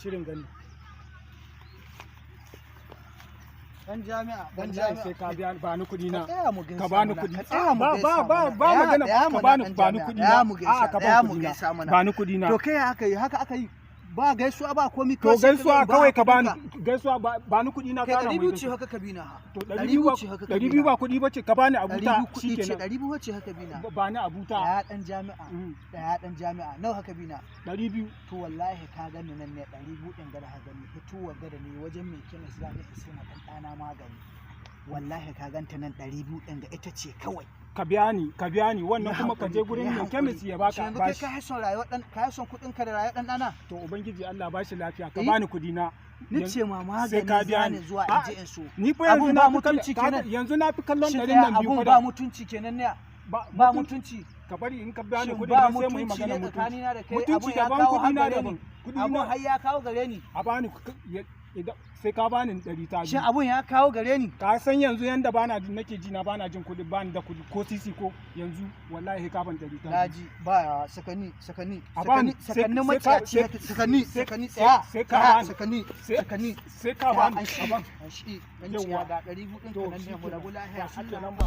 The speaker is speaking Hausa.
Shirin gani. Dan jami'a, dan Wallahi sai jami'a. ka biya, ba ni kuɗi na. Ka tsaya mu gaisa Ka bani mana, kuɗi. ka tsaya mu Ba gaisa ba ba mana. ba Tsaya- magana. tsaya Ka mana, bani, dan ba ni jami'a, kuɗi tsaya na. mu A'a, gaisa, ka tsaya ban mu kuɗi na. gaisa mana. Ba ni kuɗi na. To kai haka yi, haka aka yi. Ba gaisuwa ba komi. To Kawai sai ka gaisuwa zo in ba kawai ka ka bani kuɗinka. gaisuwa, ba ni kuɗi na Kai kana 200 mai ce haka ka bi na ha. To 200 200 ba ce haka ka 200 bi ba na. kuɗi bace, ka bani Ɗari abuta. biyu kuɗi ce, Shikenan. 200 ce haka bi na. Ba ni abuta. Ɗaya, ɗan jami'a. Ɗaya, ɗan jami'a. Nawa haka bi na? 200. To wallahi ka gani nan ne 200 ɗin gada ka gani, fitowar gada ne wajen mai kemis za ni in sai ma ɗan ɗana magani. Wallahi ka ganta nan, 200 ɗin ga ita ce kawai. Ka biya ni, ka biya ni wannan Yi kuma ka je hankuri, gurin yi mai hankuri. kemis ya baka Shin yanzu kai bashi. ka yi son rayuwar ɗan, ka yi son kuɗin ka da rayuwar ɗan ɗana? To Ubangiji Allah ba shi lafiya, ka Eh? bani kuɗi na. Ni ce ma Sai ka magani biya za ni ni. zuwa in A'a, je in so. ni fa yanzu Abun na ba fi kallon mutunci kenan. yanzu na fi kallon Shin ɗarin tsaya, nan biyu abun fa ba da mutunci kenan ne? Ba Ba mutunci. Ka bari in ka biya ni Shin kuɗin ba nan sai mu yi mutunci magana ne mutunci. tsakanina da kai? Mutunci Abun ya daban, kawo kuɗi har na gare daban. ni. Kuɗi Abun na har ya kawo gare ni. A bani idan sai ka bani ɗari ta Shin biyu. abun ya kawo gare ni? Ka san yanzu yanda bana jin nake ji na bana jin kuɗi, bani da kuɗi ko sisi ko yanzu, wallahi ka ban ɗari ta biyu. Naji ba sakani sakani A bani, sakani sakanni sai ka- maciyaci sai- yake sakani sai- sakani sai- tsaya sai ka tsaya bani. sakani Sai- sakani sai ka tsaya, bani an shi a ban. an shi an Yawwa. ciya ga 200 ɗin To ka nan ne mu shikenan. rabu lahiya. Ba Allah shikenan ba.